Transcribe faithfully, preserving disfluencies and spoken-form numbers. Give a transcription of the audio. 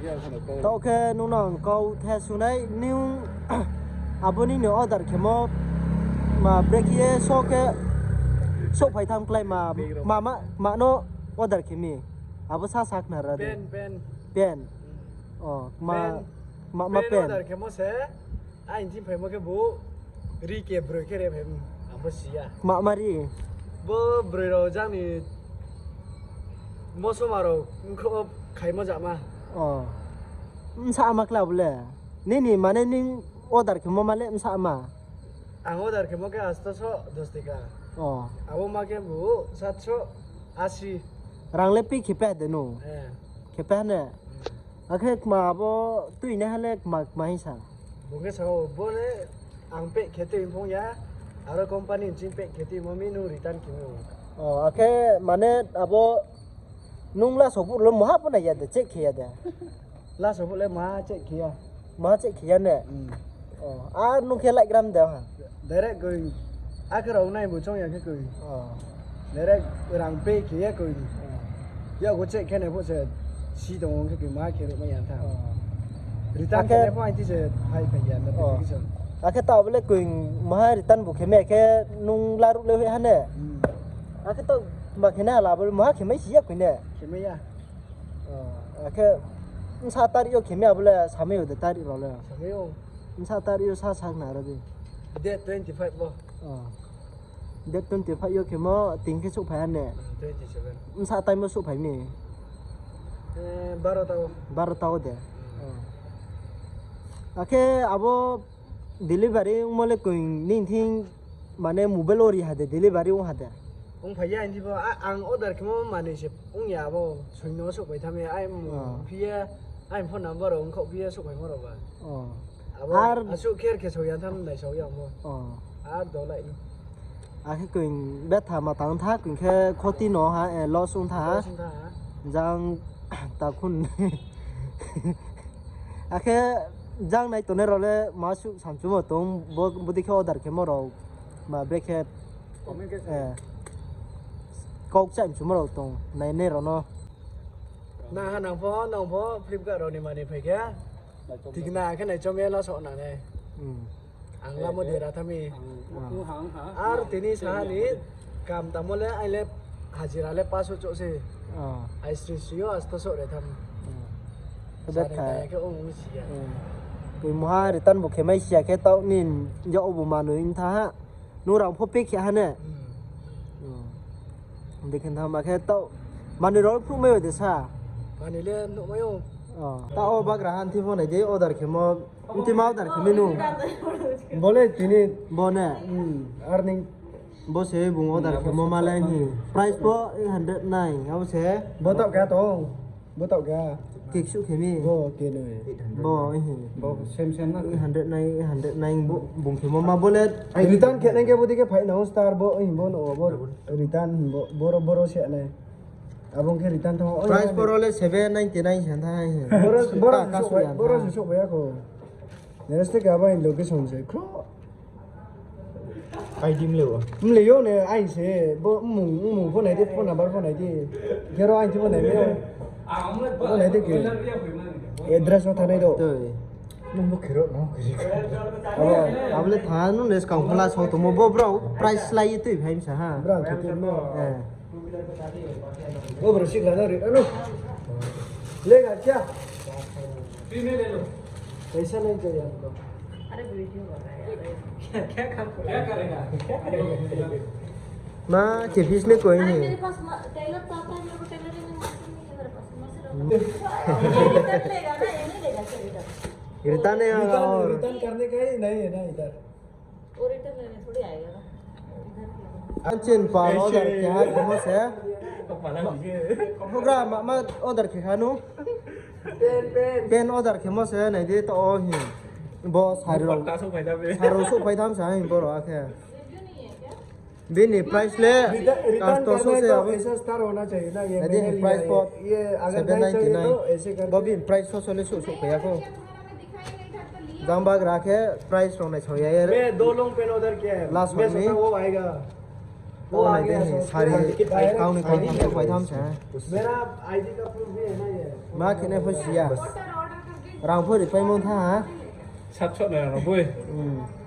Taoh khe nung no ang kau the sunai, nung abo nini order khemo ma brekhe ye so khe souhphai tham klái ma, ma, ma, ma no order khe mi? Abo sa sakhnari di. Pen, pen. Pen. Hmm. O, ma, pen, ma, ma pen pen. Order khemo se, aini thing phaimo khe bo ri ke broi khe re phai, ang bo si ya. Ma, ma ri? Bo broi rao jang ni mosoma rao khro khaimo jama. O. Bsa ma kla bo le? Nini mane ning order khemo ma le bsa ma? Ang order khemo khe আটশো দশ টাকা. O. Abo ma khe bo সাতশো আশি. Rang le pay khe pai de no? Eh. Khe pai ne? Hmm. Akhe kma abo tuinaiha le kma, kma hing sa? Bung khe sa ou, bo le ang pack khe tui phung ya, aro company ni ching pack khe tuimo mi nung return khe mi ou. O, akhe mane abo nung last wo phuh le maha pho nai ya de, check khe ya de? Last wo phuh le maha check khe ya. Maha check khe ya ne? Hmm. O, ar nung khe laigram de ha? Direct koi, akhe rao nai bo choung ya khe koi. O. Direct rang pay khe ye koi. O. Yakgu check khe nai pho se si tong ou khe koi ma khe ruhmai ya tha. O. Return akhe khe nai pho aini se phai phai ya na o, application. Akhe taoh bo le koi maha return bu khe mai khe nung laruh le hoih ha ne? Hmm. Akhe taoh ma khe nai hala bo le maha khe mai si ya koi ne? Khe mai ya. O, akhe bsa tarik yo khe mai abo le samai ou de tarik rao le? Samai ou. Bsa tarik yo sa sakhnari di. Date twenty five bo. O. Date twenty five yo khemo, tini khe souhphai ha ne? Hmm, twenty seven. Bsa time wo souhphai mi? Eh, baro ta wo. Baro ta wo de? Hmm. O. Akhe abo delivery ongmo le koi nini thing mane mobile wo ri ha de, delivery ong ha de? Ongphai ya, hing di bo, a-, ang order khemo manoi se ong ya abo, soino souhphai tham ya, ai mung phi ye, ai phone number rao ongkhaoh phi ye souhphaimo rao ba. O. Abo ar asuh kher khe sao ya tham nai sao ya mo. O. Ar dolai no. Akhe koi betha ma tang tha, koi khe khoti no ha, eh, loss ong tha. Loss ong tha. Jang takhun. Akhe jang nai tongnai rao le ma suh samchumo tong, bo, bodei khe order khemo rao, ma brekhe, comment khe sa, eh, kau kchai mchumo rao tong, nainai rao no. Nang ha nang pho, nang pho Flipkart rao ni manoi phai khe. Tikna khe naichom ye la so nang nai. Hmm. Ang lamo dera thami. Ang, ah, ang ha. Ar tini saha ni kam tamo le, ai le hajira le paso choh se. Ah. Ai sri sri yo asto so re tham. Hmm. Sari kaya khe ong ong si ya. Hmm. Koi maha return bu khe mai si ya khe taoh ni yo bu manoi ong tha ha. Nung rang pho pay khe ha ne? Hmm. Hmm. Dei khe tham ma khe taoh manoi rao phruh mai o de sa? Manoi le nuh mai o. O. Taoh o bagra han thi pho nai di order khemo. Mti ma order khe mi nung? Bo le tini. Bo ne? Hmm. Ar ning? Bo se bung order khemo ma le hi. Price pho eight hundred nai. Abo se? Bo taoh khe tong. Bo taoh ga. Keksu khe mi. Bo kenoi. Bo, ihi. Bo sem sem na. Eight hundred nai, eight hundred nai, bo, bung khe mo ma bo le. Return khe nai khe bo dei khe phai nang star bo, ihi bo no, bo return bo, boro, boro se nai. Abo khe return tong. Price boro le seven ninety nine se tha, ihi. Boro, boro ka, ka su ya, boro tha. Su ya ko. Nearest ke abo in location se. Kro. I D mle o. Mle yo ne, ai se, bo mung, mung pho nai di, phone number pho nai di. Kero ai ti pho nai di. Pho nai di ke. Address pho thanai do. Tui. Nung bo kero, no, kero. Abo, abo le tha, nung le skang phola so tomo, bo brao, price lai tui phai msa ha. Brao khe tui mo. Eh. Bo brao sik lana ri, anu. Lega kya? Paisa nahi chahiye humko. अरे वीडियो बना रहा है। क्या, क्या काम कर रहा है? क्या करेगा? Ma, khe phis le koi ni. मेरे पास म-, टेलर तो आता है, मेरे को टेलरिंग में मालूम नहीं है, मेरे पास मशीन। ये रिटर्न लेगा ना, ये नहीं लेगा, क्या रिटर्न? रिटर्न है, रिटर्न, और रिटर्न करने का ही नहीं है ना इधर। वो रिटर्न लेने थोड़ी आएगा ना। Ang chin pa order khe ha, khe mo se. Program ma, ma order khe ha nu. Pen, pen. Pen order khe mo se, nai di to o hi. Bo sari rao. Dupatta souhphai tham be. Sari rao souhphai tham sa hi boro akhe. Bini price le. Return, return करने तो ऐसा स्टार होना चाहिए ना, ये मैंने लिया है। Nai di price pho ये अगर नहीं चाहिए तो ऐसे करके। Bo bini price so so le souh souhphai ya kho. Jang bagra khe price rao nai sao ya ye. मैं दो लोग पेन ऑर्डर किया है। Last one ni. वो आएगा। Sari, kau ni kau tham souhphai tham sa. मेरा आईडी का प्रूफ भी है ना ये? Ma khe nai pho si ya. Rang pho ripaimo tha ha. Sat sot nai rang no boi. Hmm.